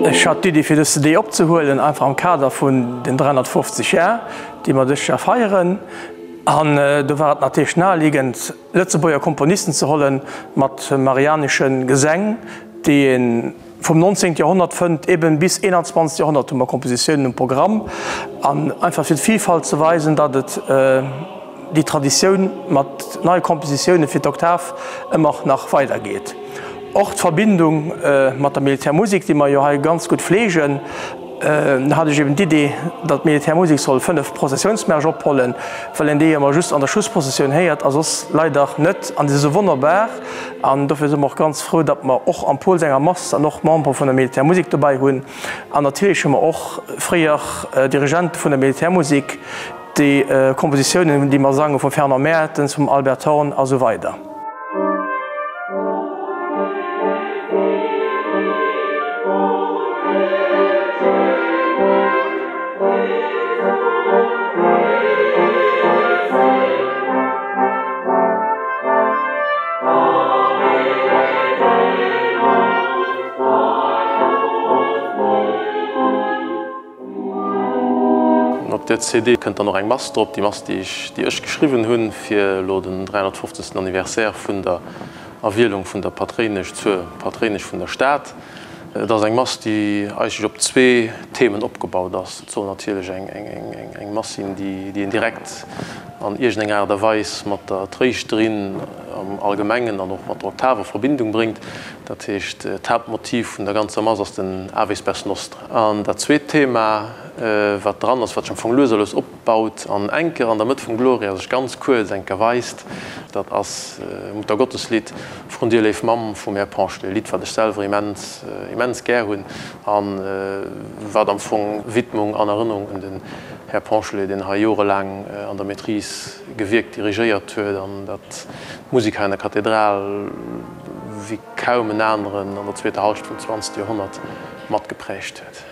Ech hat d'Iddi fir dës CD opzehuelen, einfach am Kader vun den 350 Jar, déi mer dëst Jar feieren. An do war et natierlech naheliegend, Lëtzebuerger Komponisten ze hollen mat marianesche Gesäng, déi ee vum 19. Joerhonnert fënnt, eben bis 21. Joerhonnert hu mer Kompositiounen um Programm. An einfach fir d'Vilfalt ze weisen, datt et déi Traditioun mat neie Kompositioune fir d'Oktav ëmmer nach weidergeet. Och d'Verbindung mat der Militärmusek, déi mer jo hei ganz gutt fleegen, do hat ech eben d'Idee, datt d'Militärmusek soll 5 Prozessiounsmärsch ophollen, well een déi ëmmer just an der Schussprozessioun héiert a soss leider net. An déi si sou wonnerbar. An dofir si mer och ganz frou, datt mer och am Pol senger Mass dann och Membere vun der Militärmusek dobäi hunn. An natierlech hu mer och fréier Dirigente vun der Militärmusek, Déi Kompositiounen, déi mer sangen, vum Fernand Mertens, vum Albert Horn a sou weider. Op där CD kënnt dann och eng Mass drop, déi Mass, déi ech, déi ech geschriwwen hunn, fir elo den 350. Anniversaire vun der Erwielung vun der Patréinesch zur Patréinesch vun der Stad. Et ass eng Mass, déi eigentlech op zwee Themen opgebaut ass. Et soll natierlech eng, eng, eng Mass sinn, déi, déi een direkt an iergendeng Aart a Weis mat der Tréischterin am Allgemengen an och mat der Oktav a Verbindung bréngt. Dat heescht, d'Haaptmotiv vun der ganzer Mass ass den Ave Spes Nostra. An dat zweet Thema, wat dran ass, wat sech am Fong lues a lues opbaut an enker an der Mëtt vum Gloria sech ganz kuerz enker weist, dat ass Muttergotteslidd Vrun dir, léif Mamm vum Här Ponchelet, e Lidd, wat ech selwer immens, immens gär hunn a wat am Fong Widmung an Erënnerung un den Här Ponchelet, deen hei jorelaang an der Maîtrise gewierkt, dirigéiert huet an dat d'Musek hei an der Kathedral wéi kaum en aneren an der zweeter Halschent vum zwanzegste Joerhonnert matgeprägt huet.